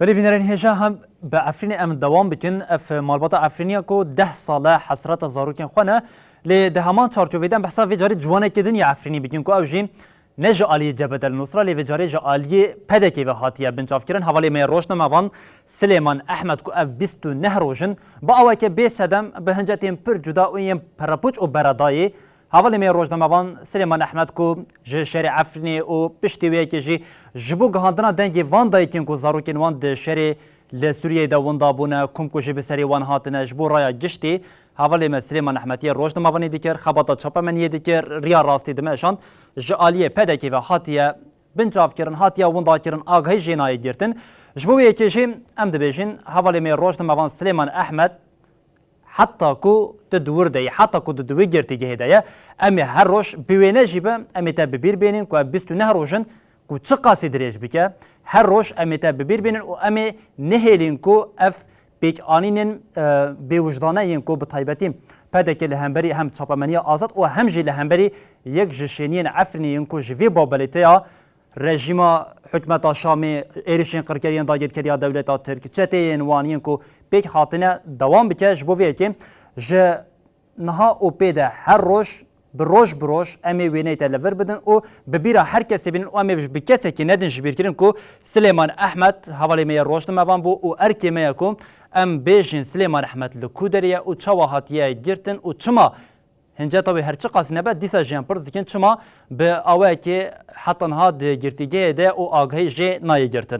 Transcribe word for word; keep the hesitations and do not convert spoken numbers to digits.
Belê bînerên hêja, hem bi Efrînê em dewam bikin. Ev malbata Efrîniya ku deh sal e hesreta zarokên xwe ne. Lê di heman çarçovê de em behsa vê carê ciwanekê din ya Efrînî bikin ku ew jî ne ji aliyê Cebhet El Nusra, lê vê carê ji aliyê P D K'ê ve hatiye binçavkirin. Hevalê me yê rojnamevan Silêman Ehmed ku ev bîst û neh roj in, bi aweke bê sedem, bi hincetên pir cuda û yên perepuç û beredayê, hevalê me yê rojnamevan Silêman Ehmed ku ji şerê Efrînê û piştî wê yekê jî ji bo gihandina dengê van dayikên ku zarokên wan di şerê li Sûriyeyê de winda bûne, kom ku jî bi serê wan hatine, ji bo raya giştî hevalê me Silêman Ehmed yê rojnamevanî dikir, xebata çapemeniyê dikir, riya rastî dimeşand, ji aliyê P D K'ê ve hatiye binçavkirin, hatiye windakirin, agahî jê nayê girtin. Ji bo wê yekê jî em dibêjin, hevalê me yê rojnamevan Silêman Ehmed, heta ku tu di wir de yî, heta ku tu di wê girtîgehê de ye, em ê her roj bi wêne jî be, em ê te bi bîr bênin ku ev bîst û neh roj in ku çiqasî dirêj bike. Her roj em ê te bi bîr bênin û em ê nehêlin ku ev pêkanînên, e, bêwijdane yên ku bi taybetî P D K li hemberî hem çapemeniya azad û hem jî li hemberî yek ji şêniyên Efrînê yên ku ji vê babelê tê ya rejîma hikûmeta Şamê êrişên qirkeriyên dagirkeriya dewleta Tirk, çeteyên wan yên ku pêk hatine dewam bike. Ji bo vê yekê ji niha û pê de her roj, bi roj bi roj em ê wêneyê te li vir bidin û bi bîra her kesê bînin û em ê bi kesekî nedin ji bîrkirin ku Silêman Ehmed, hevalê me yê rojnamevan bû û erkê me ye ku em bêjin Silêman Ehmed li ku derê ye û çawa hatiye girtin û çima hinceta wê her çiqas nebe, dîsa jî em pirs dikin çima bi awayekê heta niha di girtîgehê de û agahî jê nayê girtin.